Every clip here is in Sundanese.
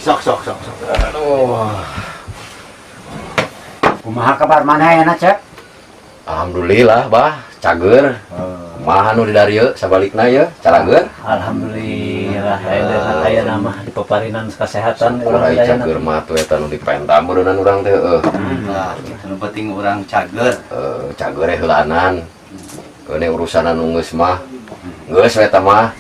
Sok sok sok sok. Aduh. Kumaha kabar maneh ayeuna, Cep? Alhamdulillah, Bah, cager. Kumaha nu di darieu sabalikna ye, calageur? Alhamdulillah, aya nama di paparinan kesehatan. Syukur ai cager mah tuh eta nu dipenta meureunnan urang teh heueuh. Nah, gitu nu penting urang cager. Cager we heulaanan. Keune urusan anu geus mah. Geus we eta mah.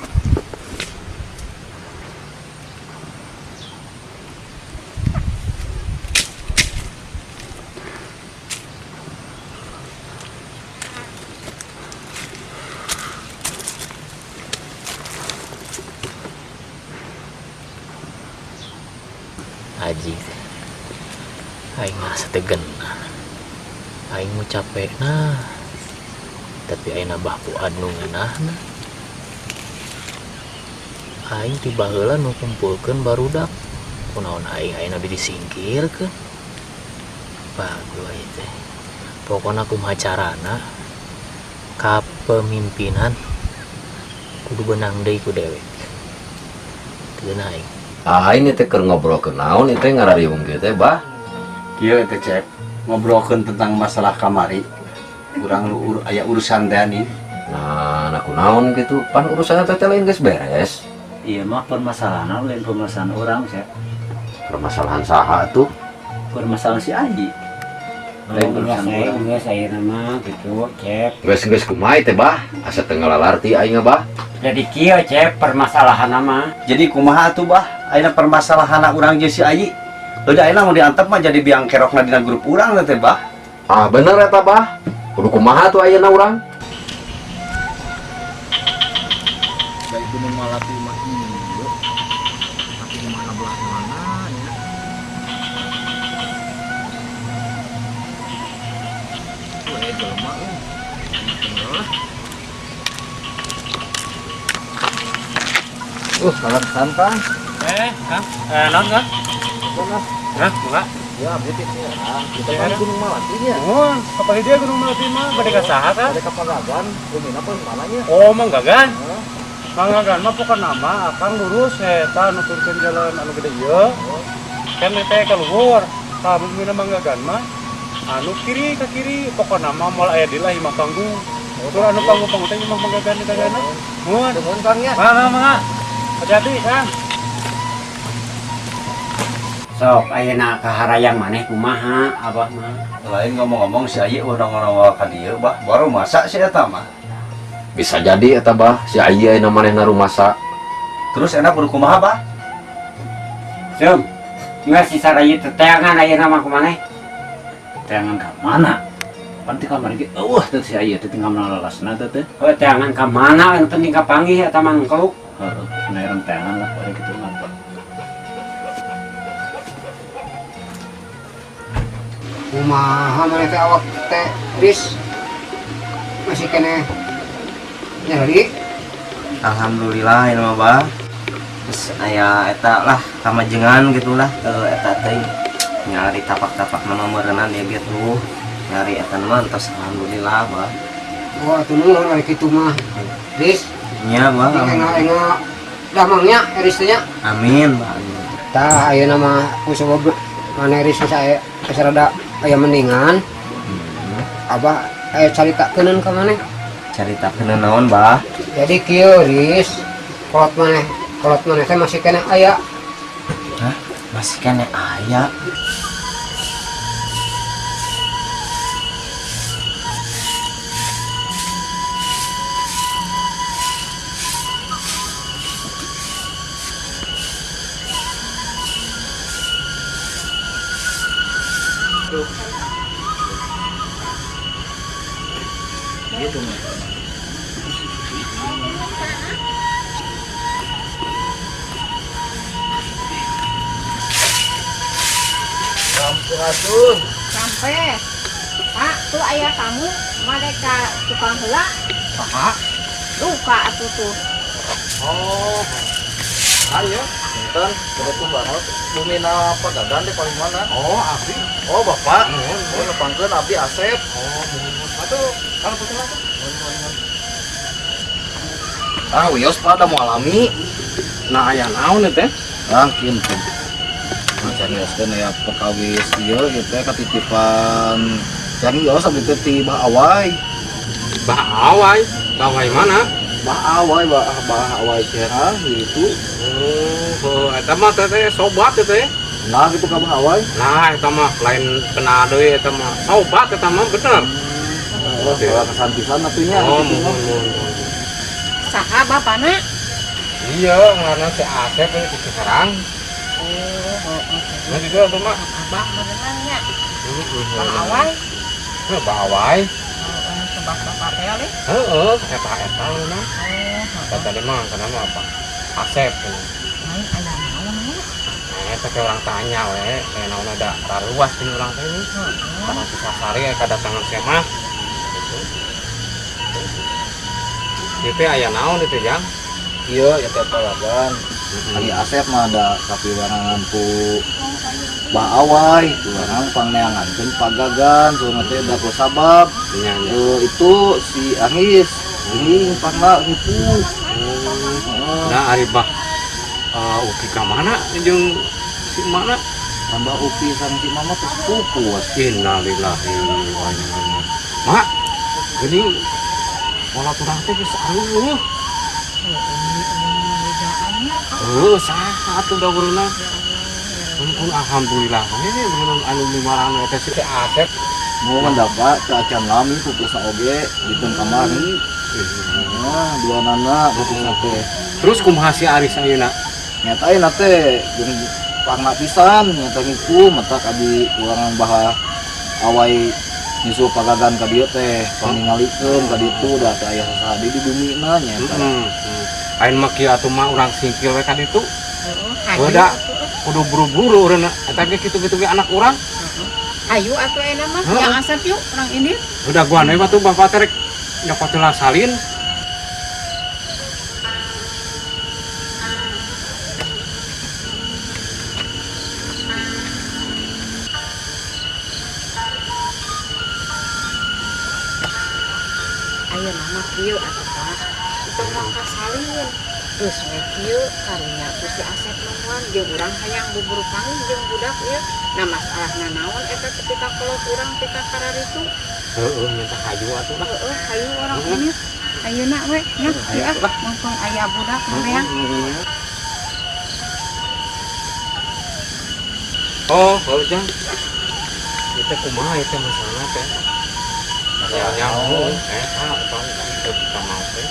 Haji teh aing ngerasa teu genah, aing mau capek, nah, tapi aing Abah Fuad nu ngeunahna. Aing ti baheula nu kumpulkeun barudak, kunaon aing ayeuna disingkirkeun? Bagus ieu teh. Pokona kumaha carana kapemimpinan kudu benang deui ku dewek. Teu geunah aing. Ah, ini teh keur ngobrol ke naon itu ngarariung kieu teh, Bah? Kieu teh, Cep, ngobrolkeun tentang masalah kamari. Urang aya urusan teh nih. Nah, nah kunaon gitu? Pan urusanna teh lain geus beres. Iya mah permasalahan lain permasalahan orang, Cep. Permasalahan saha tuh? Permasalahan si Aji. Lain urusan Geus urang. Geus ayeuna mah gitu, Cep. Geus geus kumaha teh, Bah? Asa teu ngalalarti aing Bah. Jadi kieu, Cep, permasalahan mah. Jadi kumaha atuh, Bah? Ayeuna permasalahan urang jeung si Ayi. Udah ayeuna mau diantep mah jadi biang kerokna dina grup urang teh, Bah. Ah, bener eta, Bah. Kudu kumaha tuh ayeuna urang? Dari Gunung Malati mah ieu, tapi di mana belah mana ya? Tuh jelema euy. Bener lah. Salam santan. Kang, naon, Kang? Hah, buka. Ya, abdi teh kita kan Gunung Malati nya. Oh, kapal dia Gunung Malati mah bade ka saha, Kang? Ada kapal gagan, bumina pun mananya. Oh, Mang Gagan. Mang Gagan mah pokokna mah akang lurus eta nuturkeun jalan anu gede ieu. Kan teh ka luhur. Tah bumina Mang Gagan mah anu kiri ke kiri, pokokna mah moal aya di lah imah panggung. Tur anu panggung-panggung teh imah Mang Gagan di dagana. Muhun. Nuhun, Kang, ya. Mangga, mangga. Hati-hati, Kang. Sok ayeuna kaharayang maneh kumaha abah mah? Lain ngomong-ngomong si Ayi urang ngomong ka dieu, Bah. Baru masa si eta mah. Bisa jadi eta, Bah, si Ayi ayeuna manehna rumasa. Terus enak kudu kumaha, Bah? Sum. Geus si Sarayu teh teangan ayeuna mah kumaneh? Teangan ka mana? Pan ti kamari ge eueuh teh si Ayi teh tinggal lalasna teh teh. Oh, teangan ka mana anu penting kapanggih eta mah engkeluk. Heeh, nereng teangan lah pada kitu mah. Kumaha maneh teh awak teh, Riz? Masih keneh nyeri? Alhamdulillah ini mah, Bah. Terus aya eta lah kamajengan gitulah ke eta teh nyari tapak-tapak nama meureunnan ya gitu. Nyari eta mah entos alhamdulillah, Bah. Wah, atuh nuhun ari kitu mah. Riz, Nya, Bah. Enga-enga damangnya Eris teh nya. Amin, Bah. Amin. Tah ayeuna mah ku sabab maneh Riz geus aya geus rada aya mendingan. Abah aya caritakeun ka maneh. Caritakeun naon, Bah? Jadi kieu, Riz, kolot maneh teh masih keneh aya. Hah? Masih keneh aya? Sampurasun. Sampai. Pak, tuh ayah kamu mereka tukang heula. Saha? Luka atuh tuh. Oh. Ayo, punten, kebetulan banget. Bumina Pagagan di paling mana? Oh, abdi. Oh, Bapak. Oh, nepangkeun abdi Asep. Oh, muhun. Atuh, kalau betul atuh. Ah, wios Pak da moal lami. Nah, aya naon teh? Ah, kinten. Nah, carioskeun aya perkawis ieu ieu teh katitipan carios abdi teh ti Bah Awai. Bah Awai, Bah Awai mana? Bah Awai, Bah Awai Cerah gitu. Oh, eta mah teh sobat teh. Nah, gitu ka Bah Awai. Nah, eta mah lain kena deui eta mah. Sobat eta mah bener. Oh, salah kesan pisan atuh nya. Oh, gitu mah. muhun muhun. Saha bapana? Iya, ngaranna si Asep ini di Ciherang. Oh, Nah, gitu atuh mah. Abah beneran nya. Bang Awai. Heuh, Bah Awai. Oh, sobat bapak teh leh. Heeh, eta-eta mah. Oh, Eta tadi mah kenapa apa? Asep. Lain aya naon nya? Nah, eta ke orang tanya we, aya naon ada raruas ini orang teh ini. Karena Sasari aya kedatangan saya mah. Gitu. Itu aya naon itu jang? Iya, ya teh Pagagan. Ari Asep mah ada kapiwarangan ku Bah Awai, urang pangneangankeun Pagagan, soalna teh da ku sabab. Nya nya. Itu si Angis, geuning pangna ripuh. Heeh. Nah, ari bah Uki ka mana jeung si mana? Tambah Upi sareng si Mama terus pupus. Innalillahi wa inna ilaihi. Mak, geuning pola turang teh geus alus. Heuh, saha atuh da ureuna? Untung alhamdulillah we beunang anu mimarana eta si Asep. Mau mendapat acan lami pupusna oge diteun kamari. Nah, dua nana pupusna teh. Terus kumaha si Aris ayeuna? Nyata ayeuna teh jeung pangna pisan nyata ngiku matak abdi ulangan Bah Awai nyusul Pagagan ka dieu teh pangningalikeun ka ditu da teu aya sasaha deui di bumina nyata. Heeh. Ayeuna mah kieu atuh mah urang singkil we ka ditu. Heeh, Heuh da kudu buru-buru ureuna eta ge kitu-kitu ge anak urang. Hayu atuh ayeuna mah Heeh. yang Asep yuk urang ini. Udah gua we atuh bapak teh rek nyokot heula salin. Ayeuna mah kieu atuh Pak. Tong mangka salin. Geus we kieu karunya ku si Asep nungguan jeung urang hayang buburu panggih jeung budak ieu. Nah masalahna naon eta ketika kolot urang tika kararitu. Heeh, minta hayu atuh lah. Heeh, hayu urang ini. Ayeuna we nya ieu ah mumpung aya budak hoream. Oh, heuh jang. Ieu kumaha ieu teh masalahna teh? Masalahnya eta bang itu kita mau teh.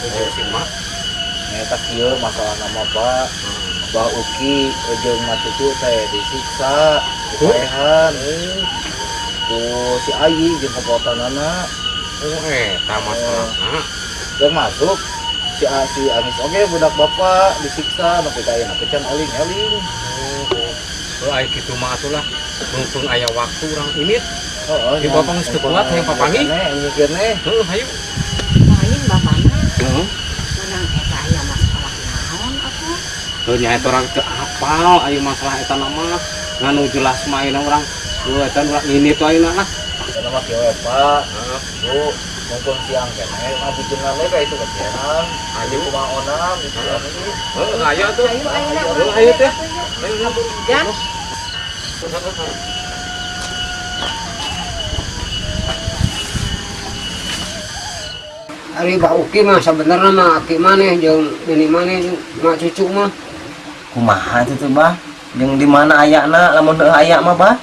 Jeung si Mak. Nyata kieu masalahna mah Pak. Bah Uki jeung Mak Cucu teh disiksa, dipaehan. Ku si Ayi jeung komplotanana. Oh, eta masalahna. Jeung masuk si si Anis oge budak bapak disiksa nepi ka ayeuna teh can eling-eling. Oh, oh, aya kitu mah atuh lah. Mumpung aya waktu urang ini. Heeh, Di bapak geus teu kuat hayang papanggih. Mikirne. Heuh, hayu. Lain bapana. Heeh. Menang eta aya masalah naon atuh? Heuh nya eta urang teu apal aya masalah eta mah. Nganu jelas mah ayeuna urang. Heuh eta urang ini tuh ayeuna lah. Eta mah kieu we, Pak. Bu, mumpung siang keneh ngabujengan we ka itu ka Ciherang. Hayu. Kumaha onam di Ciherang ini. Heuh, hayu atuh. Hayu ayeuna Heuh, urang hayu teh. atuh, yuk. Hayu Kabur hujan. Ari Bah Uki mah sebenarnya mah aki maneh jeung bini maneh jeung mak cucu mah. Kumaha itu tuh bah? Jeung di mana ayana lamun heuh aya mah bah?